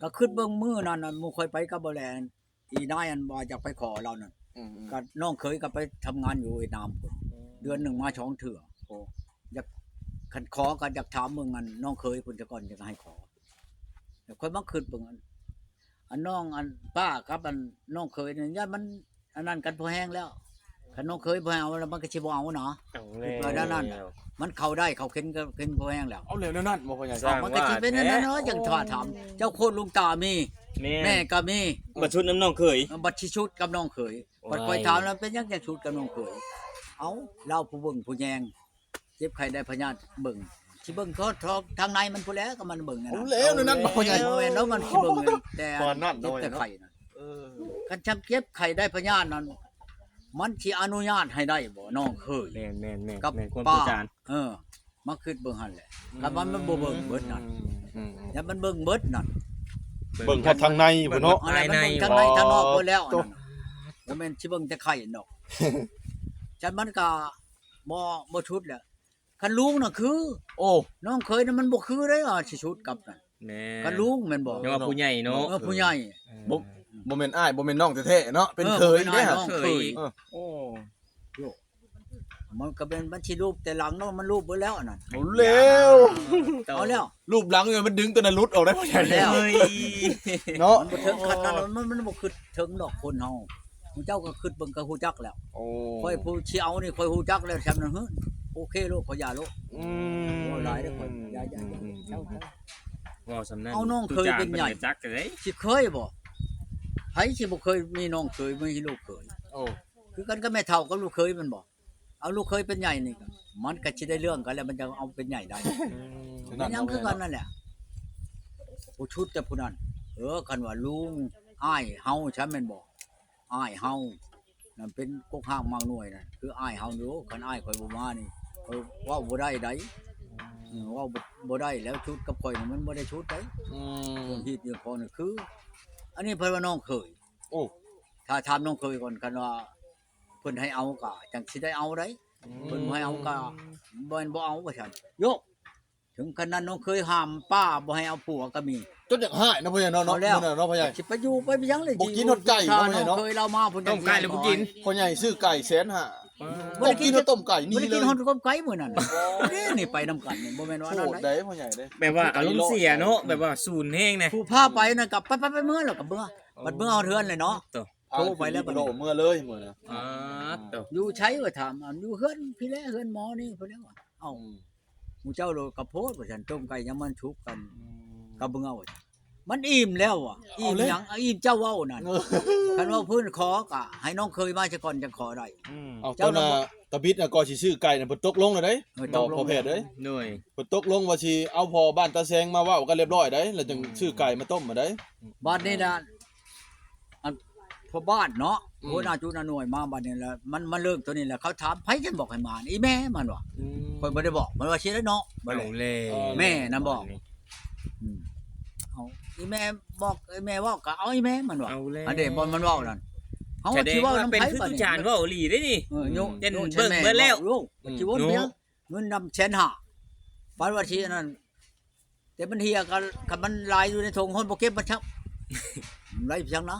ກໍຄິດເບິ່ງມື້ນັ້ນ ອັນໝູ່ຂ້ອຍໄປກັບບໍ່ແລ ອີນາຍອັນວ່າຢາກໄປຂໍລາວນັ້ນ ອືມໆ ກໍນ້ອງເຂີຍກໍໄປທຳງານຢູ່ຫວຽດນາມພຸ້ນ ອືມ ເດືອນໜຶ່ງມາສອງເທື່ອ. ໂອ້ ຢາກ ຄັນຂໍກໍຢາກຖາມເບິ່ງອັນນ້ອງເຂີຍເພິ່ນຊະກ່ອນ ຈັ່ງໃຫ້ຂໍ. ແລ້ວຂ້ອຍມາຄິດເບິ່ງ ອັນ ອັນນ້ອງ ອັນປ້າກັບອັນນ້ອງເຂີຍນີ້ ຢ້ານມັນອັນນັ້ນກັນພໍແຮງແລ້ວ. ຄັນນ້ອງເຂີຍບໍ່ເອົາແລ້ວ ມັນກໍຊິບໍ່ເອົານະ. ເອົາແລ້ວ ຄິດວ່າແນວນັ້ນນະ ມັນເຂົ້າໄດ້ເຂົ້າເຂັນກໍເຂັນພໍແຮງແລ້ວ. ເອົາແລ້ວແນວນັ້ນບໍ່ ພໍ່ໃຫຍ່? ມັນກໍຊິເປັນແນວນັ້ນເນາະ ຈັ່ງຖ້າຖາມເຈົ້າໂຄດ ລຸງຕາມີ ແມ່ນ ແມ່ກໍມີ ບັດຊຸດນຳນ້ອງເຂີຍ ເອີ ບັດຊິຊຸດກັບນ້ອງເຂີຍ. ໂອ້ຍ ບັດຂ້ອຍຖາມແລ້ວ ເປັນຫຍັງຈັ່ງຊຸດກັບນ້ອງເຂີຍ? ເອົ້າ ລາວຜູ້ເບິ່ງຜູ້ແຍງ ເຈັບໄຂ້ໄດ້ພະຍາດເບິ່ງ ຊິເບິ່ງເທາະ ເທາະທາງໃນມັນພຸ້ນແຫຼະ ກໍມັນເບິ່ງນັ້ນນະ. ເອົາແລ້ວ ແນວນັ້ນບໍ່ ເອີ ບໍ່ແມ່ນເນາະ ມັນຊິເບິ່ງແຕ່ ບໍ່ນັ້ນ ແຕ່ໄຂ້ນັ້ນ. ເອີ ຄັນຊ່ຳເຈັບໄຂ້ໄດ້ພະຍາດນັ້ນ ມັນຊິອະນຸຍາດໃຫ້ໄດ້ບໍ່ນ້ອງເຂີຍ? ແມ່ນໆໆ ກັບ ແມ່ນຄວາມ ປ້າ ອາຈານ ເອີ ມາຄິດເບິ່ງຫັ້ນແຫຼະ. ອືມ ຄັນວ່າມັນບໍ່ເບິ່ງເບິດນັ້ນ ອືມໆໆ ຢ່າມັນເບິ່ງເບິດນັ້ນ ເບິ່ງຮອດທາງໃນພຸ້ນເນາະ ເບິ່ງທາງໃນ ທາງໃນທາງນອກເບິດແລ້ວ ໂອ້ ອັນນັ້ນນະ ບໍ່ແມ່ນຊິເບິ່ງແຕ່ໄຂ້ດອກ. ຄັນມັນກໍ ບໍ່ ບໍ່ຊຸດແຫຼະ. ຄັນລຸງນະຄື ໂອ້ ນ້ອງເຂີຍນະມັນບໍ່ຄືເດ້ ອາ ຊິຊຸດກັບນັ້ນ. ແມ່ນ ຄັນລຸງແມ່ນບໍ່? ເນາະ ຜູ້ໃຫຍ່ເນາະ ເອີ ຜູ້ໃຫຍ່ ເອີ ບໍ່ ບໍ່ແມ່ນອ້າຍ ບໍ່ແມ່ນນ້ອງແທ້ໆເນາະ ເປັນ ເອີ ເຂີຍເດ້ ເປັນອ້າຍນ້ອງເຂີຍ. ເອີ ໂອ້ ໂຢ ມັນກໍເປັນ ມັນຊິລູບແຕ່ຫຼັງເນາະ ມັນລູບເບິດແລ້ວອັນນັ້ນ. ເອົາແລ້ວ ເອົາແລ້ວ ລູບຫຼັງ ມັນດຶງຕົວນັ້ນຫຼຸດອອກໄດ້ ພໍ່ໃຫຍ່ ເອົາແລ້ວ ເອີຍ ເນາະ ມັນບໍ່ເຖິງຂັ້ນນັ້ນ ມັນ ມັນບໍ່ຄິດເຖິງດອກຄົນເຮົາ. ເຈົ້າກໍຄິດເບິ່ງກໍຮູ້ຈັກແລ້ວ. ໂອ້ ຂ້ອຍຜູ້ຊິເອົານີ້ ຂ້ອຍຮູ້ຈັກແລ້ວ ຊ່ຳນັ້ນ ເຮີ້ ໂອເຄໂລດ ຂ້ອຍຢ່າໂລດ. ອືມ ເວົ້າຫຼາຍເດີຂ້ອຍ ຢ່າ ຢ່າ ອືມໆໆ ເຈົ້າ ເຈົ້າ ເວົ້າສ່ຳນັ້ນ ເອົານ້ອງເຂີຍເປັນໃຫຍ່ ຈັ່ງໃດ ຊິເຄີຍບໍ່? ໃຜຊິບໍ່ເຄີຍມີນ້ອງເຂີຍ ມີລູກເຂີຍ? ໂອ້ ຄືກັນກັບແມ່ເຖົ້າກັບລູກເຂີຍແມ່ນບໍ່? ເອົາລູກເຂີຍເປັນໃຫຍ່ນີ້ ມັນກໍຊິໄດ້ເລື່ອງກັນແລ້ວ ມັນຈະເອົາເປັນໃຫຍ່ໄດ້. ອືມ ມັນຍັງຄືກັນນັ້ນແຫຼະ ຜູ້ຊຸດແຕ່ຜູ້ນັ້ນ. ເອີ ຄັນວ່າລຸງ ອ້າຍເຮົາ ຊັ້ນແມ່ນບໍ່? ອ້າຍເຮົານັ້ນເປັນກົກຮາກໝາກໜ່ວຍນັ້ນ ຄືອ້າຍເຮົາຢູ່. ຄັນອ້າຍຂ້ອຍບໍ່ມານີ້ ຂ້ອຍເວົ້າບໍ່ໄດ້ໃດ. ອືມ ເວົ້າບໍ່ ບໍ່ໄດ້ແລ້ວ ຊຸດກັບຂ້ອຍນີ້ມັນບໍ່ໄດ້ຊຸດໃດ. ອືມ ເລື່ອງຮີດເລື່ອງຄອງນີ້ຄື ອັນນີ້ເພິ່ນວ່ານ້ອງເຂີຍ. ໂອ້ ຖ້າຖາມນ້ອງເຂີຍກ່ອນ ຄັນວ່າເພິ່ນໃຫ້ເອົາກໍຈັ່ງຊິໄດ້ເອົາໃດ. ອືມ ເພິ່ນບໍ່ໃຫ້ເອົາກໍບໍ່ແມ່ນບໍ່ເອົາວ່າຊັ້ນ. ໂຢ ເຖິງຂະໜາດນ້ອງເຂີຍຫ້າມປ້າບໍ່ໃຫ້ເອົາຜົວກໍມີ ຈົນຢາກຮ້າຍເນາະ ພໍ່ໃຫຍ່ເນາະ. ເອົາແລ້ວ ເນາະ ພໍ່ໃຫຍ່ ຊິໄປຢູ່ໄປຫຍັງເລີຍ ບໍ່ກິນຮອດໄກ່ເນາະ ພໍ່ໃຫຍ່ເນາະ. ນ້ອງເຂີຍລາວມາພຸ້ນ ຕົ້ມໄກ່ແລ້ວບໍ່ກິນ ພໍ່ໃຫຍ່ຊື້ໄກ່ແສນຫ້າ ບໍ່ກິນ ບໍ່ກິນຕົ້ມໄກ່ນີ້ເລີຍ ບໍ່ໄດ້ກິນຮອດຕົ້ມໄກ່ມື້ນັ້ນ. ນີ້ ນີ້ໄປນຳກັນນີ້ ບໍ່ແມ່ນວ່ານັ້ນໃດ ພໍ່ໃຫຍ່ເດ້ ແບບວ່າອາລົມເສຍເນາະ ແບບວ່າສູນແຮງນະ. ຜູ້ພາໄປນັ້ນກໍໄປ ໄປ ໄປເມືອແລ້ວກໍເມືອ ບັດເມືອຮອດເຮືອນເລີຍເນາະ. ໂຕ ໂທໄປແລ້ວບັດນີ້ ໂລເມືອເລີຍມື້ນະ. ອາ ໂຕ ຢູ່ໃສວ່າຖາມ ຢູ່ເຮືອນພີ້ແຫຼະ ເຮືອນໝໍນີ້ພຸ້ນແຫຼະວ່າ. ເອົ້າ ອືມ ໝູ່ເຈົ້າໂລດກະໂພດວ່າຊັ້ນ ຕົ້ມໄກ່ຍັງມັນສຸກກັນ ອືມ ກະເມືອວ່າຊັ້ນ. ມັນອີ່ມແລ້ວວ່າ ເອົາເລີຍ ອີ່ມຫຍັງ ອີ່ມເຈົ້າເວົ້ານັ້ນ. ເອີ ຄັນວ່າເພິ່ນຂໍກະໃຫ້ນ້ອງເຂີຍມາຊະກ່ອນຈັ່ງຂໍໄດ້. ອືມ ເອົາ ເຈົ້າ ຕອນນະ ຕາບິດນະ ກໍຊິຊື້ໄກ່ນະ ເພິ່ນຕົກລົງແລ້ວເດ້. ເອີ ເວົ້າພໍ່ແພດເດ້ ໂດຍ ເພິ່ນຕົກລົງວ່າຊິເອົາພໍ່ບ້ານຕາແສງມາເວົ້າກັນລຽບລ້ອຍໄດ໋ ແລ້ວຈຶ່ງ ອືມ ຊື້ໄກ່ມາຕົ້ມມາໄດ໋. ບາດນີ້ນະ ອັນພໍ່ບ້ານເນາະ ອືມ ຫົວໜ້າຈຸດໜ້າໜ່ວຍມາ ບາດນີ້ລະ ມັນມາເລີ່ມໂຕນີ້ລະ ເຂົາຖາມ ໃຜຈັ່ງບອກໃຫ້ມາ ອີ່ແມ່ມັນວ່າ. ອືມ ຂ້ອຍບໍ່ໄດ້ບອກ ມັນວ່າຊິໄດ້ເນາະ. ບາດນີ້ ເອົາແລ້ວ ແມ່ນະບອກ. ອືມ ເອົາ ອີ່ແມ່ບອກ ອີ່ແມ່ເວົ້າ ກໍເອົາອີ່ແມ່ມັນວ່າ. ເອົາແລ້ວ ອັນເດ ບໍ່ ມັນເວົ້ານັ້ນ ເຮົາຊິເວົ້ານຳໃຜ ບາດນີ້ ເອີ ໂຍ ເປັນຄືອາຈານເວົ້າອີ່ຫຼີເດ້ນີ້. ເອີ ໂຍ ເຈັນ ໂຍ ເບິ່ງເບິດແລ້ວ ໂຍ ອືມ ຊິວົນ ໂນ ເປັນຫຍັງ ເງິນນຳແສນຫ້າ ປານວ່າຊິອັນນັ້ນ ແຕ່ມັນເຫຍກໍ ຄັນມັນຫຼາຍຢູ່ໃນຖົງ ຮອດບໍ່ເກັບມັນຊ້ຳ ໄດ້ພຽງນະ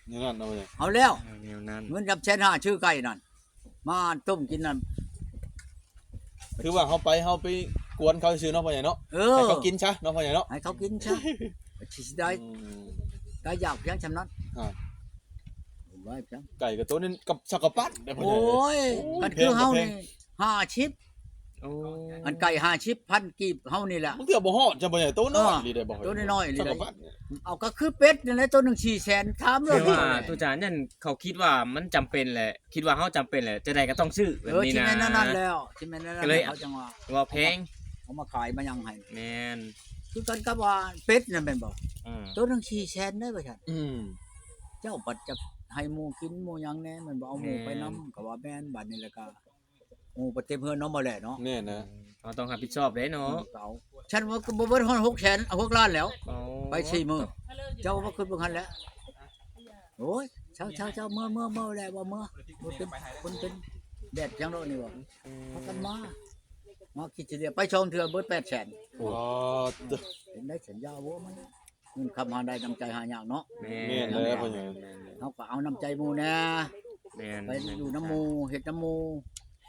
ແນວນັ້ນເນາະ. ເອົາແລ້ວ ແນວນັ້ນ ເງິນນຳແສນຫ້າຊື້ໄກ່ນັ້ນ ມາຕົ້ມກິນນັ້ນ ຄືວ່າເຮົາໄປ ເຮົາໄປກວນເຂົາຊື່ເນາະ ພໍ່ໃຫຍ່ເນາະ. ເອີ ໃຫ້ເຂົາກິນຊະເນາະ ພໍ່ໃຫຍ່ເນາະ ໃຫ້ເຂົາກິນຊະ ຊິໄດ້ ອືມ ໄດ້ຢາກພຽງຊ່ຳນັ້ນ. ອ່າ ໄດ້ພຽງ ໄກ່ກໍໂຕນີ້ກັບສັກກະປັດເດ້ ພໍ່ໃຫຍ່. ໂອ້ຍ ໂອ້ຍ ຄັນຄືເຮົານີ້ ແພງ ແພງ ຫ້າສິບ ໂອ້ ອັນໄກ່ຫ້າສິບພັນກີບເຮົານີ້ແຫຼະ ບາງເທື່ອບໍ່ຮອດຈະບໍ່ໃຫຍ່ ໂຕນ້ອຍ ເອີ ອີ່ຫຼີເດ້ ບໍ່ ໂຕນ້ອຍໆ ອີ່ຫຼີເດ້ ເອົາກໍຄືເປັດນີ້ແຫຼະ ໂຕໜຶ່ງສີ່ແສນ ຖາມເລີຍ. ແຕ່ວ່າ ອາຈານ ນັ້ນເຂົາຄິດວ່າມັນຈຳເປັນແຫຼະ ຄິດວ່າເຮົາຈຳເປັນແຫຼະ ຈັ່ງໃດກໍຕ້ອງຊື້ແບບນີ້ນະ. ເອີ ຊິແມ່ນແນວນັ້ນແລ້ວ ຊິແມ່ນແນວນັ້ນແລ້ວ ເຂົາຈັ່ງວ່າ ເວົ້າແພງ ເອົາມາຂາຍມາຫຍັງໃຫ້. ແມ່ນ ຄືກັນກັບວ່າເປັດນັ້ນແມ່ນບໍ່? ອືມ ໂຕໜຶ່ງສີ່ແສນໄດ໋ວ່າຊັ້ນ. ອືມ ເຈົ້າບັດຈະໃຫ້ໝູ່ກິນໝູ່ຫຍັງແດ່ ແມ່ນບໍ່? ເອົາໝູ່ໄປນຳ ແມ່ນ ກໍວ່າແມ່ນ ບັດນີ້ແລ້ວກໍ ໂອ້ ປະເຕັມເຮືອນເນາະ ບໍ່ແຫຼະເນາະ. ແມ່ນນະ ເຮົາຕ້ອງຮັບຜິດຊອບເດ້ເນາະ. ອືມ ເອົາ ຊັ້ນວ່າກໍບໍ່ເບິດຮອດຫົກແສນ ຫົກລ້ານແລ້ວ. ອໍ ໄປສີ່ມື້ ເຈົ້າກໍມາຄິດເບິ່ງຫັ້ນແຫຼະ. ໂອ້ຍ ເຊົາໆໆ ເມືອໆໆ ແລ້ວວ່າເມືອ ບໍ່ເປັນ ເພິ່ນເປັນແບບຫຍັງດອກນີ້ວ່າ. ອືມ ພາກັນມາ ມາຄິດຊິເດຍ ໄປສອງເທື່ອເບິດແປດແສນ. ອໍ ເປັນໄດ້ສັນຍາບໍ່ມັນ. ເງິນຄຳຫາໄດ້ ນ້ຳໃຈຫາຍາກເນາະ. ແມ່ນ ແມ່ນແລ້ວພໍ່ໃຫຍ່ ເຮົາກໍເອົານ້ຳໃຈໝູ່ແດ່ ແມ່ນ ໄປຢູ່ນຳໝູ່ ເຮັດນຳໝູ່.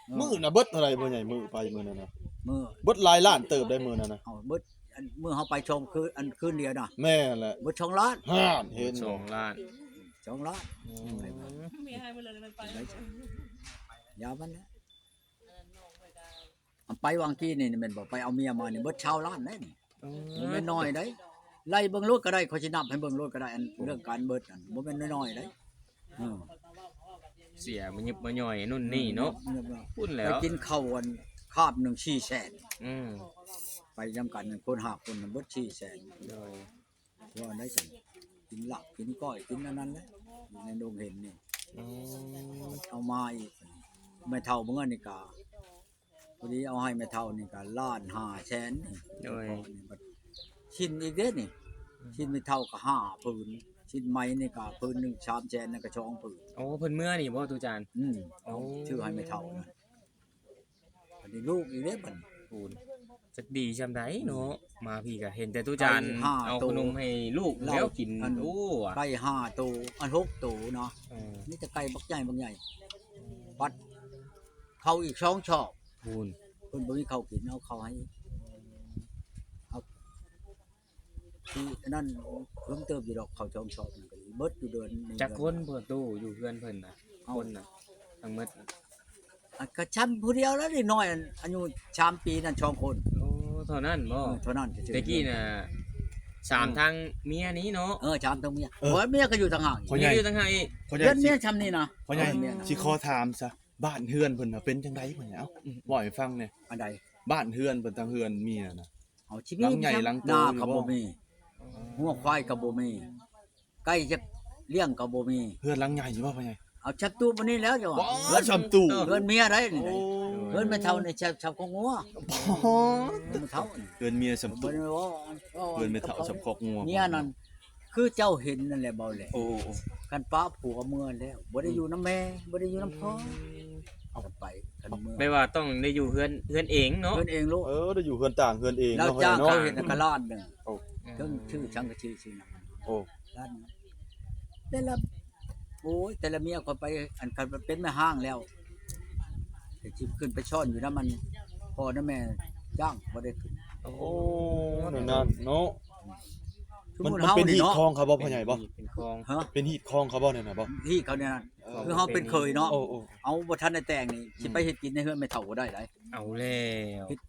ເອີ ມື້ນະເບິດເທົ່າໃດພໍ່ໃຫຍ່ ມື້ໄປມື້ນັ້ນນະ? ມື້ ເບິດຫຼາຍລ້ານເຕີບໄດ໋ມື້ນັ້ນນະ. ເອົາເບິດ ອັນມື້ເຮົາໄປສອງຄືນ ອັນຄືນດຽວນະ. ແມ່ນແຫຼະ ເບິດສອງລ້ານ. ຫັ້ນ ເຫັນບໍ່ ສອງລ້ານ ສອງລ້ານ. ອືມ ຢ່າມັນແຫຼະ. ອັນໄປຫວ່າງກີ້ນີ້ແມ່ນບໍ່ ໄປເອົາເມຍມານີ້ເບິດຊາວລ້ານໄດ໋ນີ້. ໂອ້ ບໍ່ແມ່ນນ້ອຍໄດ໋. ໄລ່ເບິ່ງໂລດກໍໄດ້ ຂ້ອຍຊິນັບໃຫ້ເບິ່ງໂລດກໍໄດ້ ອັນເລື່ອງການເບິດນັ້ນບໍ່ແມ່ນນ້ອຍໆໄດ໋. ເອີ ເສຍມາຫຍິບມາຫຍ່ອຍນັ້ນນີ້ເນາະ. ອືມ ພຸ້ນແຫຼ້ວ ໄປກິນເຂົ້າອັນຄາບໜຶ່ງສີ່ແສນ. ອືມ ໄປນຳກັນຄົນຫ້າຄົນນະເບິດສີ່ແສນ. ໂດຍ ວ່າໄດ້ຊັ້ນ ກິນລາບກິນກ້ອຍກິນອັນນັ້ນແຫຼະ ຢູ່ໃນດົງເຫັນນີ້. ອືມ ເອົາມາອີກ ແມ່ເຖົ້າເມື່ອນີ້ກະ ພໍດີເອົາໃຫ້ແມ່ເຖົ້ານີ້ກະລ້ານຫ້າແສນນີ້. ໂດຍ ຊິ້ນອີກເດ້ນີ້ ຊິ້ນແມ່ເຖົ້າກະຫ້າຜືນ ຊິ້ນໃໝ່ນີ້ກະຜືນໜຶ່ງສາມແສນ ນັ້ນກະສອງຜືນ. ໂອ້ ເພິ່ນເມື່ອນີ້ບໍ່ ຕູ້ຈານ? ອືມ ໂອ້ ຊື້ໃຫ້ແມ່ເຖົ້ານັ້ນ. ອັນນີ້ລູກອີກເດ້ບັດນີ້ ໂອ້ ຈັກດີຊ່ຳໃດເນາະ. ມາພີ້ກະເຫັນແຕ່ຕູ້ຈານເອົາຂະໜົມໃຫ້ລູກແລ້ວກິນ. ໂອ້ ໄກ່ຫ້າໂຕ ອັນຫົກໂຕເນາະ. ເອີ ມີແຕ່ໄກ່ບັກໃຫຍ່ບັກໃຫຍ່ ບັດເຂົ້າອີກສອງຊອກພຸ້ນ ເພິ່ນບໍ່ມີເຂົ້າກິນ ເອົາເຂົ້າໃຫ້ອີກ. ທີ່ອັນນັ້ນເພິ່ງເຕີບຢູ່ດອກ ເຂົ້າສອງຊອກນັ້ນກໍດີ ເບິດຢູ່ເດືອນໜຶ່ງ. ຈັກຄົນພໍ່ຕູ້ຢູ່ເຮືອນເພິ່ນນະ? ເອົ້າ ຄົນນະ ທັງໝົດ ອັນກະຊ່ຳຜູ້ດຽວແລ້ວ ເດັກນ້ອຍອາຍຸສາມປີນັ້ນສອງຄົນ. ໂອ້ ເທົ່ານັ້ນບໍ່? ເອີ ເທົ່ານັ້ນຊື່ໆ. ແຕ່ກີ້ນະ ສາມ ອືມ ທາງເມຍນີ້ເນາະ. ເອີ ສາມທາງເມຍ. ເອີ ໂອ້ຍ ເມຍກໍຢູ່ຕ່າງຫາກ ເມຍຢູ່ຕ່າງຫາກອີກ. ເຮືອນເມຍຊ່ຳນີ້ນະ. ພໍ່ໃຫຍ່ ເອີ ເມຍນະ ຊິຂໍຖາມຊະ ບ້ານເຮືອນເພິ່ນນະເປັນຈັ່ງໃດພໍ່ໃຫຍ່? ເອົ້າ ອືມ ເວົ້າໃຫ້ຟັງແດ່ ອັນໃດ? ບ້ານເຮືອນເພິ່ນ ທາງເຮືອນເມຍນະ ເອົາ ຊິມີ ຫຼັງໃຫຍ່ຫຼັງໂຕ ນາກໍບໍ່ມີ ງົວຄວາຍກໍບໍ່ມີ ໄກ່ຈັກລ້ຽງກໍບໍ່ມີ. ເຮືອນຫຼັງໃຫຍ່ຢູ່ບໍ່ພໍ່ໃຫຍ່? ເອົາ ຊຳຕູບອັນນີ້ແລ້ວເຈົ້າວ່າ ເຮືອນຊຳຕູບ ເຮືອນເມຍໄດ໋ນີ້. ໂອ້ ເຮືອນແມ່ເຖົ້ານີ້ຊຳ ຊຳຄອກງົວ. ໂອ້ ເຮືອນແມ່ເຖົ້ານີ້ ເຮືອນເມຍຊຳຕູບ ເຮືອນແມ່ເຖົ້າຊຳຄອກງົວ. ເມຍນັ້ນ ຄືເຈົ້າເຫັນນັ້ນແຫຼະ ເບົາແຫຼະ. ໂອ້ ຄັນປະຜົວເມືອແລ້ວ ບໍ່ໄດ້ຢູ່ນຳແມ່ ບໍ່ໄດ້ຢູ່ນຳພໍ່ ອືມ ເອົາໄປ ຄັນເມືອ ແປວ່າຕ້ອງໄດ້ຢູ່ເຮືອນ ເຮືອນເອງເນາະ. ເຮືອນເອງໂລດ. ເອີ ໄດ້ຢູ່ເຮືອນຕ່າງເຮືອນເອງ. ລາວຈ້າງເຂົາເຮັດກະລ້ານໜຶ່ງ ໂອ້ ເຖິງ ອືມ ຊື້ສັງກະສີຊື້ຫຍັງ. ໂອ້ ລ້ານໜຶ່ງ ແຕ່ລະ ໂອ້ຍ ແຕ່ລະເມຍຂ້ອຍໄປ ອັນຄັນເປັນແມ່ຮ້າງແລ້ວ ກໍຊິຂຶ້ນໄປຊ້ອນຢູ່ນຳມັນ ພໍ່ນຳແມ່ຈ້າງ ບໍ່ໄດ້ຂຶ້ນ. ໂອ້ ນັ້ນເນາະ. ມັນ ມັນເປັນຮີດຄອງເຂົາບໍ່ພໍ່ໃຫຍ່ບໍ່? ເປັນຮີດຄອງ ຮະ ເປັນຮີດຄອງເຂົາບໍ່ນັ້ນນະບໍ່? ຮີດເຂົານີ້ນະ ເອີ ຄືເຮົາເປັນເຂີຍເນາະ. ໂອ້ ເອົາ ບໍ່ທັນໄດ້ແຕ່ງນີ້ ອືມ ຊິໄປເຮັດກິນໃນເຮືອນແມ່ເຖົ້າບໍ່ໄດ້ໃດ. ເອົາແລ້ວ ເຮັດ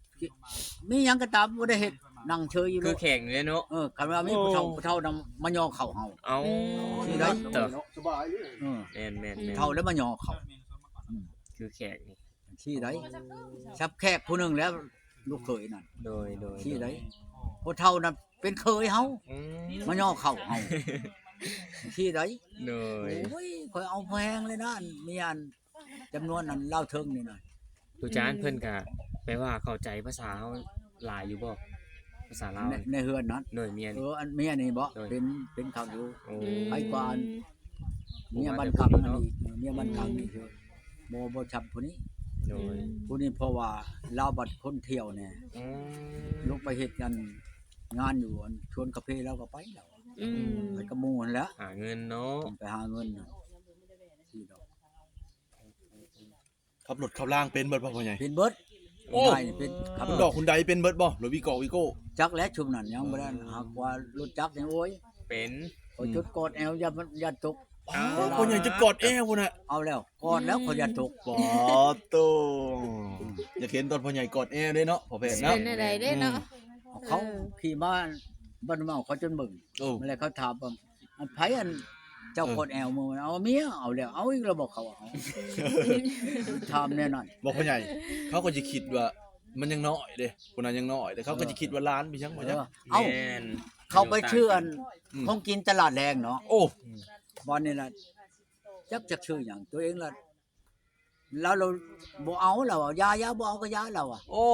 ມີຫຍັງກໍຕາມ ບໍ່ໄດ້ເຮັດ ນັ່ງເຊີຍຢູ່. ຄືແຂກນີ້ເນາະ. ເອີ ຄັນວ່າມີຜູ້ເຖົ້າ ໂອ້ ຜູ້ເຖົ້ານຳມາຍໍເຂົ້າເຮົາ. ເອົາ ອືມ ຊິໄດ້ ເອີ ແມ່ນໆໆ ເຖົ້າແລ້ວມາຍໍເຂົ້າ. ອືມ ຄືແຂກນີ້ ຊິໄດ້ ຊຳແຂກຜູ້ໜຶ່ງແລ້ວ ລູກເຂີຍນັ້ນ. ໂດຍໆໆ ຊິໄດ້ ຜູ້ເຖົ້ານັ້ນເປັນເຂີຍເຮົາ ອືມ ມາຍໍເຂົ້າເຮົາ. ຊິໄດ້ ໂດຍ ໂອ້ຍ ຂ້ອຍເອົາພໍແຮງເລີຍນະ ມີອັນ ຈຳນວນອັນລາວເທິງນີ້ນະ. ຕູຈານ ອືມ ເພິ່ນກະແປວ່າເຂົ້າໃຈພາສາເຮົາຫຼາຍຢູ່ບໍ່? ພາສາລາວ ໃນ ໃນເຮືອນນັ້ນ. ໂດຍ ເມຍນີ້ ເອີ ອັນເມຍນີ້ບໍ່? ໂດຍ ເປັນ ເປັນຄັກຢູ່. ໂອ້ ອືມ ໄປກວ່າອັນ ເມຍບ້ານກາງນີ້ ເອີ ເມຍບ້ານກາງນີ້ຄື ອືມ ບໍ່ ບໍ່ຊ່ຳຜູ້ນີ້. ໂດຍ ອືມ ຜູ້ນີ້ເພາະວ່າລາວບັດຄົນທ່ຽວແດ່. ອືມ ລົງໄປເຮັດອັນງານຢູ່ອັນສວນກາເຟລາວກໍໄປແລ້ວ. ອືມ ໄປກັບໝູ່ຫັ້ນແຫຼະ ຫາເງິນເນາະ ໄປຫາເງິນນະ. ຂັບລົດຂັບລາງເປັນເບິດບໍ່ພໍ່ໃຫຍ່? ເປັນເບິດ. ໂອ້ ງ່າຍເປັນ ຂັບລົດ ດອກຄຸນໃດເປັນເບິດບໍ່? ລົດວິກອກວິໂກ້ ຈັກແລ້ວຊຸມນັ້ນຍັງບໍ່ໄດ້. ອືມ ຫາກວ່າລົດຈັກນີ້ ໂອ້ຍ ເປັນ ຂ້ອຍຈົດກອດແອວ ຢ້ານມັນ ຢ້ານຕົກ. ອ້າວ ພໍ່ໃຫຍ່ຈົດກອດແອວພຸ້ນນະ. ເອົາແລ້ວ ກອດແລ້ວ ອືມ ຂ້ອຍຢ້ານຕົກ. ປາໂຕ ຢາກເຫັນຕອນພໍ່ໃຫຍ່ກອດແອວເດ້ເນາະ ພໍ່ແພດເນາະ. ເປັນແນວໃດເດ້ເນາະ? ອືມ ເຂົາ ເອີ ຂີ່ມາບ້ານເມົາ ເຂົາຈົນເບິ່ງ. ໂອ້ ແລ້ວເຂົາຖາມວ່າ ອັນໃຜອັນເຈົ້າ ເອີ ກອດແອວມື້ນັ້ນ? ເອົາເມຍ. ເອົາແລ້ວ ເອົາອີກແລ້ວບໍ່ເຂົາ ເອົາ ຖາມແນວນັ້ນ. ບໍ່ ພໍ່ໃຫຍ່ ເຂົາກໍຈະຄິດວ່າມັນຍັງນ້ອຍເດ້ ຜູ້ນັ້ນຍັງນ້ອຍເດ້ ເຂົາກໍຈະຄິດວ່າຫຼານເປັນຫຍັງບໍ່ຈັກ. ເອີ ເອົ້າ ແມ່ນ ເຂົາໄປຊື້ອັນ ອືມ ຂອງກິນຕະຫຼາດແລງເນາະ. ໂອ້ ບາດນີ້ລະ ຈັກ ຈັກຊື້ຫຍັງ ຕົວເອງລະ ລາວ ລາວບໍ່ເອົາ ລາວວ່າ ຢ່າ ຢ່າ ບໍ່ເອົາກໍຢ່າ ລາວວ່າ. ໂອ້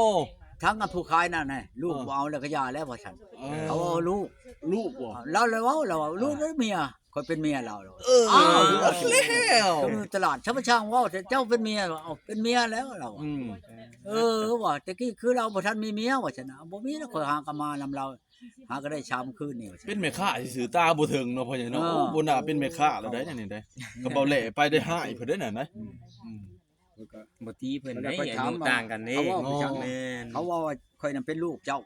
ທາງອັນຜູ້ຂາຍນັ້ນນະ ລູກ ເອີ ບໍ່ເອົາແລ້ວກໍຢ່າແລ້ວ ວ່າຊັ້ນ. ເອີ ເຂົາເອົາລູກ ລູກບໍ່? ລາວເລີຍເວົ້າ ລາວວ່າ ເອີ ລູກ ຫຼືເມຍ? ຂ້ອຍເປັນເມຍລາວ. ເອີ ເອົາແລ້ວ ຢູ່ຕະຫຼາດ ຊາວບ້ານຊ່າງເວົ້າ ແຕ່ເຈົ້າເປັນເມຍ. ເອົາ ເປັນເມຍແລ້ວ ລາວວ່າ. ອືມ ເອີ ວ່າແຕ່ກີ້ຄືລາວບໍ່ທັນມີເມຍ ວ່າຊັ້ນນະ. ບໍ່ມີແລ້ວ ຂ້ອຍຫາກໍມານຳລາວ. ຫາກໍໄດ້ຊາມຄືນນີ້ວ່າຊັ້ນ. ເປັນແມ່ຄ້າຊື່ໆ ຕາບໍ່ເຖິງເນາະ ພໍ່ໃຫຍ່ເນາະ. ເອີ ໂອ້ ບໍ່ໜ້າເປັນແມ່ຄ້າແລ້ວໃດ໋ ອັນນີ້ໃດ໋. ເອີ ກໍເວົ້າແຫຼໄປໄດ້ຮ້າຍເພິ່ນເດ້ນັ້ນນະ. ອືມ ອືມ ບໍ່ຕີເພິ່ນໄດ້ ອາຍຸຕ່າງກັນເດ້. ເຂົາເວົ້າ ເນາະ ແມ່ນ ເຂົາເວົ້າວ່າຂ້ອຍນັ້ນເປັນລູກເຈົ້າ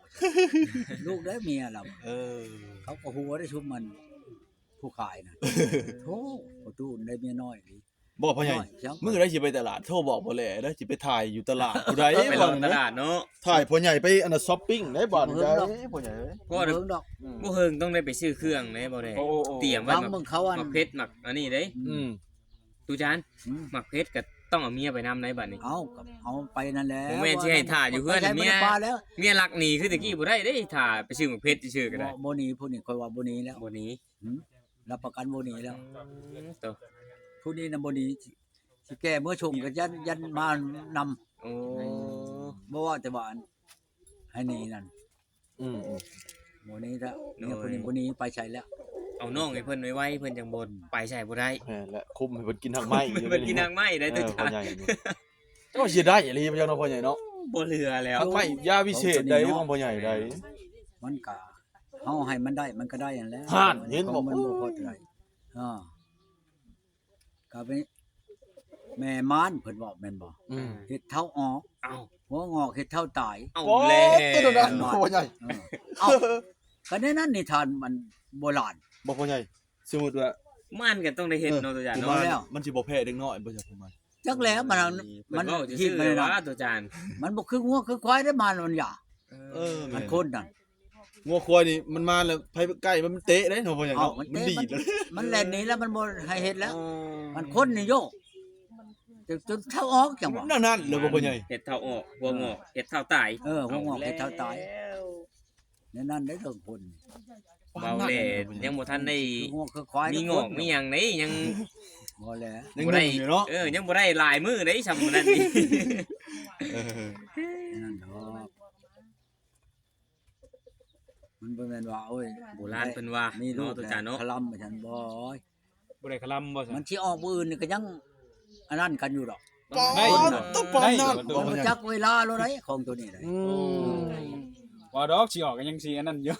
ລູກເດ້ເມຍລາວ. ເອີ ເຂົາກໍຫົວໄດ້ຊຸມມັນ ຜູ້ຂາຍນະ. ໂທ້ ພໍ່ຕູ້ໄດ້ເມຍນ້ອຍອີ່ຫຼີ. ບໍ່ ພໍ່ໃຫຍ່ ມື້ໃດຊິໄປຕະຫຼາດ ໂທບອກພໍ່ແຫຼເດີ ຊິໄປຖ່າຍຢູ່ຕະຫຼາດຜູ້ໃດ. ໄປເລາະຕະຫຼາດເນາະ ຖ່າຍພໍ່ໃຫຍ່ໄປອັນນ່າ ຊັອບປິງໄດ້ບາດນີ້. ບໍ່ເຖິງດອກ ໄດ້ ພໍ່ໃຫຍ່ເອີຍ. ບໍ່ເຖິງດອກ ອືມ ບໍ່ເຖິງ ຕ້ອງໄດ້ໄປຊື້ເຄື່ອງເດ້ ບໍ່ໄດ້ ໂອ້ ຕຽມໄວ້ ເບິ່ງເຂົາອັນ ໝາກເຜັດ ໝາກອັນນີ້ເດ້. ອືມ ອືມ ຕູຈານ ອືມ ໝາກເຜັດກໍຕ້ອງເອົາເມຍໄປນຳໄດ້ບາດນີ້. ເອົາ ກໍເອົາໄປນັ້ນແຫຼະ ບໍ່ແມ່ນຊິໃຫ້ຖ້າຢູ່ເຮືອນ ເມຍ ເມຍລັກໜີຄືແຕ່ກີ້ບໍ່ໄດ້ເດ້. ຖ້າໄປຊື້ໝາກເຜັດຊື່ໆກໍໄດ້ ບໍ່ໜີ. ຜູ້ນີ້ຂ້ອຍວ່າບໍ່ໜີແລ້ວ ບໍ່ໜີ. ຫືມ ຮັບປະກັນບໍ່ໜີແລ້ວ. ອືມ ໂຕ ຜູ້ນີ້ນະບໍ່ໜີ ຊິ ຊິແກ່ເມືອຊົງກໍຢ້ານ ຢ້ານມານຳ. ໂອ້ ບໍ່ວ່າແຕ່ວ່າອັນໃຫ້ໜີນັ້ນ. ອືມ ອືມ ບໍ່ໜີແລ້ວ. ໂດຍ ເມຍຜູ້ນີ້ບໍ່ໜີໄປໃສແລ້ວ. ເອົານ້ອງໃຫ້ເພິ່ນໄວໆ ເພິ່ນຈັ່ງບໍ່ ອືມ ໄປໃສບໍ່ໄດ້. ແມ່ນແຫຼະ ຄຸມໃຫ້ເພິ່ນກິນຮາກໄມ້ຢູ່. ເພິ່ນກິນຮາກໄມ້ໄດ້ ເອີ ທຸກທ່ານ ພໍ່ໃຫຍ່ນີ້. ເຈົ້າເສຍດາຍອີ່ຫຼີ ພໍ່ໃຫຍ່ເນາະ ພໍ່ໃຫຍ່ເນາະ. ບໍ່ເຫຼືອແລ້ວ ຮາກໄມ້ຢາວິເສດໃດ ຂອງພໍ່ໃຫຍ່ໃດ໋. ມັນກະ ເຮົາໃຫ້ມັນໄດ້ ມັນກໍໄດ້ຫັ້ນແຫຼະ. ຫັ້ນ ເຫັນບໍ່ ມັນບໍ່ພໍເທົ່າໃດ. ອ່າ ກໍເປັນແມ່ມານເພິ່ນເວົ້າແມ່ນບໍ່? ອືມ ເຮັດເທົ້າອອກ. ເອົ້າ ຫົວງອກເຮັດເທົ້າຕາຍ. ເອົາແລ້ວ ໂອ້ ໂຕນັ້ນ ແມ່ນບໍ່? ພໍ່ໃຫຍ່ ເອີ ເອົ້າ ກໍໃນນັ້ນນິທານມັນໂບລານ ບໍ່ ພໍ່ໃຫຍ່? ສົມມຸດວ່າ ມານກໍຕ້ອງໄດ້ເຮັດເນາະ ເອີ ຕົວຢ່າງ ມານ ເນາະ ມັນຊິບໍ່ແພ້ເດັກນ້ອຍບໍ່? ຈັກ ມານ ຈັກແລ້ວ ມັນ ເອີ ມັນ ເພິ່ນເວົ້າຊື່ໆ ວ່າ ຕົວຈານ ມັນບໍ່ຄືງົວຄືຄວາຍເດ້ ມານມັນຢາ. ເອີ ເອີ ມັນ ແມ່ນ ຄົນນັ້ນ ງົວຄວາຍນີ້ມັນມາແລ້ວ ໃຜໃກ້ມັນເຕະເດ້ເນາະ ພໍ່ໃຫຍ່ເນາະ. ເອົ້າ ມັນ ມັນດີດ ມັນແລ່ນໜີແລ້ວ ມັນບໍ່ໃຫ້ເຮັດແລ້ວ. ເອີ ມັນຄົນນີ້ໂຍ ຈົນ ຈົນເທົ້າອອກ ຈັ່ງວ່າ ນັ້ນໆ ເລີຍບໍ່ ພໍ່ໃຫຍ່? ເຮັດເທົ້າອອກ ຫົວງອກ ເຮັດເທົ້າຕາຍ. ເອີ ຫົວງອກເຮັດເທົ້າຕາຍ. ເອົາແລ້ວ ແນວນັ້ນເດ້ ເລື່ອງຄົນ ເວົ້າແຫຼະ ຍັງບໍ່ທັນໄດ້ ຄືງົວຄືຄວາຍ ມີງອກມີຫຍັງເດ້ ຍັງ ບໍ່ແຫຼະ ຍັງໜຸ່ມຢູ່ເນາະ. ເອີ ຍັງບໍ່ໄດ້ຫຼາຍມື້ເດ້ ຊ່ຳນັ້ນນີ້. ເອີ ນັ້ນດອກ ມັນບໍ່ແມ່ນວ່າ ໂອ້ຍ ໂບລານເພິ່ນວ່າ ມີລູກ ເນາະ ຕົວຈານເນາະ ຄະລຳວ່າຊັ້ນບໍ່? ບໍ່ໄດ້ຄະລຳບໍ່? ມັນຊິອອກມື້ອື່ນນີ້ກໍຍັງອັນນັ້ນກັນຢູ່ດອກ. ໄດ້ ຕ້ອງປານນັ້ນ ໄດ້ຢູ່ ບໍ່ຮູ້ຈັກເວລາໂລດໃດ ຂອງໂຕນີ້ໄດ໋. ອືມ ວ່າດອກຊິອອກກໍຍັງຊິອັນນັ້ນຢູ່.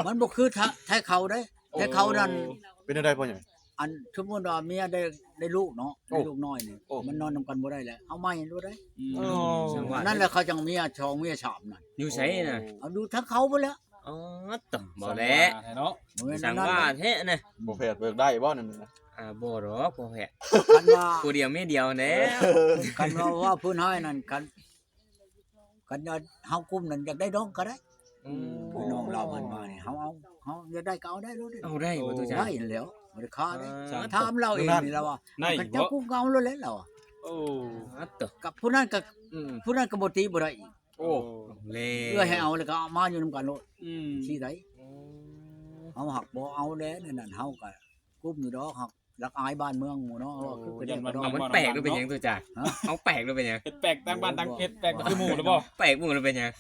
ມັນບໍ່ຄື ໄທເຂົາເດ້ ໂອ້ ໄທເຂົານັ້ນ. ເປັນແນວໃດພໍ່ໃຫຍ່? ອັນສົມມຸດວ່າເມຍໄດ້ ໄດ້ລູກເນາະ ໂອ້ ໄດ້ລູກນ້ອຍນີ້ ໂອ້ ມັນນອນນຳກັນບໍ່ໄດ້ແລ້ວ ເອົາໃໝ່ໂລດໃດ໋. ອືມ ອໍ ນັ້ນແຫຼະ ເຂົາຈັ່ງເມຍສອງເມຍສາມນັ້ນ. ຢູ່ໃສນະ? ເອົາຢູ່ທາງເຂົາພຸ້ນແຫຼະ. ອໍ ຕົ ບໍ່ແຫຼະ ຊ່າງວ່າແທ້ເນາະ ບໍ່ແມ່ນ ຊ່າງວ່າແທ້ນະ. ບໍ່ແພດເບີກໄດ້ບໍ່ນັ້ນນະ? ອ່າ ບໍ່ດອກ ບໍ່ແພດ ຄັນວ່າ ຜູ້ດຽວເມຍດຽວແລ້ວ. ຄັນວ່າ ວ່າຜູ້ນ້ອຍນັ້ນ ຄັນ ຄັນວ່າເຮົາກຸ້ມນັ້ນ ຢາກໄດ້ນ້ອງກໍໄດ້. ອືມ ຜູ້ນ້ອງລາວມັນມານີ້ ເຮົາເອົາ ເຮົາຢາກໄດ້ກໍເອົາໄດ້ໂລດເດ້. ເອົາໄດ້ບໍ່ ໂອ້ ຕູ້ຈານ? ໄດ້ຫັ້ນແຫຼ້ວ ບໍ່ໄດ້ຄາເດ້. ອ່າ ຖາມລາວເອງນີ້ລາວວ່າ ໄດ້ຢູ່ບໍ່? ຄັນເຈົ້າກຸ້ມກໍເອົາໂລດແຫຼະລາວ. ໂອ້ ອັດໂຕ ກັບຜູ້ນັ້ນກໍ ອືມ ຜູ້ນັ້ນກໍບໍ່ຕິບໍ່ໄດ້ອີກ. ໂອ້ ແລ້ວ ເອື້ອຍໃຫ້ເອົາແລ້ວກໍເອົາມາຢູ່ນຳກັນໂລດ. ອືມ ຊີ້ໄດ໋. ໂອ້ ເຮົາຫາກບໍ່ເອົາແຫຼະ ແນວນັ້ນເຮົາກໍກຸ້ມຢູ່ດອກ ຫາກລັກອາຍບ້ານເມືອງໝູ່ເນາະ. ໂອ້ ເວົ້າຄື ຢ້ານບ້ານເມືອງ ມັນແປກຫຼືເປັນຫຍັງ ຕູ້ຈານ? ເອົ້າ ແປກຫຼືເປັນຫຍັງ? ເຮັດແປກຕ່າງບ້ານຕ່າງ ເຮັດແປກຄືໝູ່ຫຼືບໍ່? ແປກໝູ່ຫຼືເປັນຫຍັງ?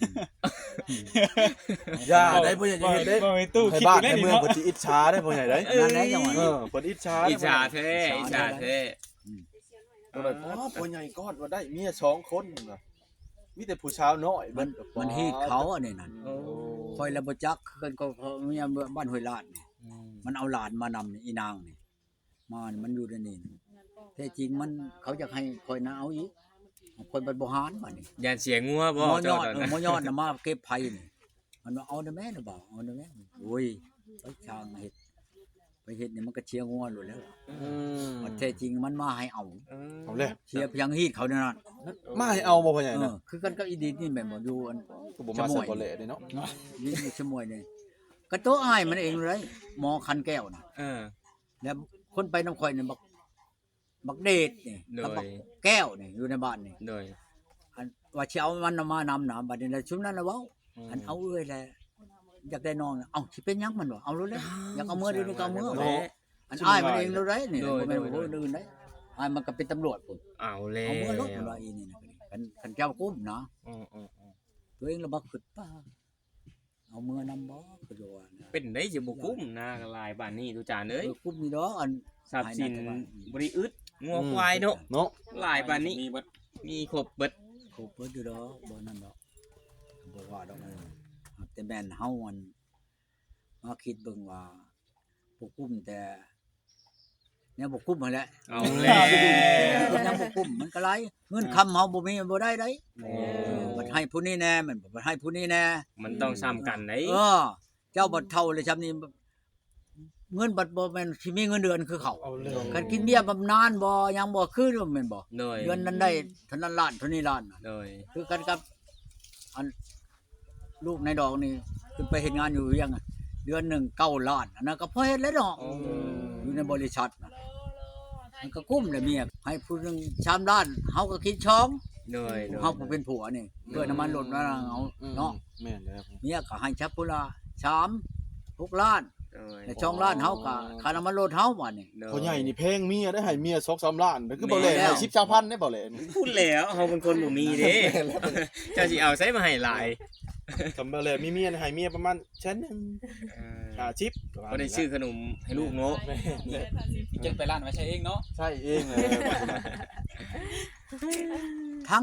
ຢ່າໄດ້ພໍ່ໃຫຍ່ ຢ່າເຮັດເດ້ ບໍ່ໃຫ້ຕູ້ ໃຫ້ບ້ານໃຫ້ເມືອງເພິ່ນຊິອິດສາເດ້ພໍ່ໃຫຍ່ເດ້. ນັ້ນແຫຼະ ຈັ່ງວ່າ ເອີ ເພິ່ນອິດສາເດ້ ອິດສາແທ້ ອິດສາແທ້. ອືມ ອໍ ພໍ່ໃຫຍ່ກອດວ່າໄດ້ເມຍສອງຄົນ ມີແຕ່ຜູ້ສາວນ້ອຍເບິດ. ມັນຮີດເຂົາອັນນີ້ນັ້ນ. ໂອ້ ຂ້ອຍລະບໍ່ຈັກຄືກັນ ກໍເມຍບ້ານຫ້ວຍລາດນີ້ ອືມ ມັນເອົາຫຼານມານຳນີ້ ອີນາງນີ້ ມານີ້ ມັນຢູ່ໃນນີ້. ແທ້ຈິງມັນ ເຂົາຢາກໃຫ້ຂ້ອຍນະເອົາອີກ ຂ້ອຍບັດບໍ່ຫານບາດນີ້. ຢ້ານເສຍງົວບໍ່? ໝໍຍອດ ເອີ ໝໍຍອດນະມາເກັບໄພນີ້ ມັນວ່າ ເອົາໄດ້ແມ່ນະບໍ່? ເອົາໄດ້ແມ່ນ. ໂອ້ຍ ໄປຊ່າງເຮັດ ໄປເຮັດນີ້ມັນກໍເສຍງົວໂລດແລ້ວ. ອືມ ບັດແທ້ຈິງມັນມາໃຫ້ເອົາ. ເອີ ເອົາແລ້ວ ເສຍພຽງຮີດເຂົາແນວນັ້ນ. ມາໃຫ້ເອົາບໍ່ພໍ່ໃຫຍ່ນະ? ເອີ ຄືກັນກັບອີດິດນີ້ແມ່ນບໍ່? ຢູ່ອັນ ກໍບໍ່ມາໃສ່ບໍ່ແຫຼເດ້ເນາະ ດິດຢູ່ຊະມວຍນີ້ ກໍໂຕອ້າຍມັນເອງເລີຍ ໝໍຄັນແກ້ວນະ. ເອີ ແລ້ວຄົນໄປນຳຂ້ອຍນີ້ ບັກ ບັກເດດນີ້ ໂດຍ ກັບບັກແກ້ວນີ້ ຢູ່ໃນບ້ານນີ້. ໂດຍ ອັນວ່າຊິເອົາມັນມານຳນະ ບັດນີ້ລະຊຸມນັ້ນລະເວົ້າ. ອືມ ອັນເອົາເອື້ອຍແຫຼະ ຢາກໄດ້ນ້ອງນະ. ເອົ້າ ຊິເປັນຫຍັງມັນວ່າ ເອົາໂລດແຫຼະ ຢາກເອົາເມືອໂດຍນີ້ກໍເອົາເມືອ. ໂດຍ ອັນອ້າຍມັນເອງໂລດໃດ໋ນີ້ ໂດຍ ບໍ່ແມ່ນຜູ້ອື່ນໃດ໋. ອ້າຍມັນກໍເປັນຕຳຫຼວດພຸ້ນ. ເອົາແລ້ວ ເອົາເມືອໂລດ ມັນວ່າອີນີ້ນະ. ຄັນ ຄັນເຈົ້າກຸ້ມນະ. ອືມໆໆ ຕົວເອງລະບັກຄຶດ ປ້າ ເອົາເມືອນຳບໍ່ ຄືວ່ານະ. ເປັນໄດ້ຊິບໍ່ກຸ້ມນາຫຼາຍປານນີ້ ຕູ້ຈານເອີຍ. ເອີ ກຸ້ມຢູ່ດອກ ອັນ ຊັບສິນ ໃຫ້ນະ ບໍ່ໄດ້ອຶດ ງົວຄວາຍເນາະ ເນາະ ຫຼາຍປານນີ້ ມີເບິດ ມີຄົບເບິດ ຄົບເບິດຢູ່ດອກ ບໍ່ນັ້ນດອກ ບໍ່ວ່າດອກ. ເອີ ແຕ່ແມ່ນເຮົາອັນ ມາຄິດເບິ່ງວ່າບໍ່ກຸ້ມແຕ່ແນວບໍ່ກຸ້ມຫັ້ນແຫຼະ ເອົາແລ້ວ ແນວບໍ່ກຸ້ມມັນກໍຫຼາຍ ເງິນຄຳເຮົາບໍ່ມີບໍ່ໄດ້ໃດ ໂອ້ ເອີ ບັດໃຫ້ຜູ້ນີ້ແດ່ ແມ່ນບໍ່ ບັດໃຫ້ຜູ້ນີ້ແດ່ ມັນຕ້ອງສ່ຳກັນໃດ ເອີ ເຈົ້າບັດເຖົ້າແລ້ວຊ່ຳນີ້ ເງິນບັດບໍ່ແມ່ນຊິມີເງິນເດືອນຄືເຂົາ ເອົາແລ້ວ ຄັນກິນເບຍບຳນານບໍ່ຫຍັງບໍ່ຄືແມ່ນບໍ່ ໂດຍ ເດືອນນັ້ນໄດ້ເທົ່ານັ້ນລ້ານ ເທົ່ານີ້ລ້ານ ໂດຍ ຄືກັນກັບ ອັນ ລູກນາຍດອກນີ້ ຂຶ້ນໄປເຮັດງານຢູ່ວຽງ ເດືອນໜຶ່ງເກົ້າລ້ານ ອັນນັ້ນກໍພໍເຮັດແລ້ວເນາະ ໂອ້ ຢູ່ໃນບໍລິສັດນະ ມັນກໍກຸ້ມແຫຼະ ເມຍໃຫ້ຜູ້ໜຶ່ງສາມລ້ານ ເຮົາກໍຄິດສອງ ໂດຍ ເຮົາຜູ້ເປັນຜົວນີ້ ເພື່ອນ້ຳມັນລົດມາເຮົາ ອືມ ເນາະ ແມ່ນແລ້ວ ເມຍກໍໃຫ້ຈັກຜູ້ລະສາມ ຫົກລ້ານ ໂດຍ ແລະສອງລ້ານເຮົາກໍຄ່ານ້ຳມັນລົດເຮົາບາດນີ້ ໂດຍ ພໍ່ໃຫຍ່ນີ້ແພງເມຍໄດ້ ໃຫ້ເມຍສອງສາມລ້ານ ຄືບໍ່ແຫຼ ແມ່ນແລ້ວ ໃຫ້ສິບຊາວພັນໄດ້ບໍ່ແຫຼ ພຸ້ນແລ້ວ ເຮົາເປັນຄົນບໍ່ມີເດ້ ເຈົ້າຊິເອົາໃສມາໃຫ້ຫຼາຍ ຄັນບໍ່ແຫຼມີເມຍໃຫ້ເມຍປະມານແສນໜຶ່ງ ເອີ ຫ້າສິບ ພໍໄດ້ຊື້ຂະໜົມໃຫ້ລູກເນາະ ແມ່ນແຫຼະ ເກັບໄປຮ້ານໄວ້ໃຊ້ເອງເນາະ ໃຊ້ເອງເລີຍ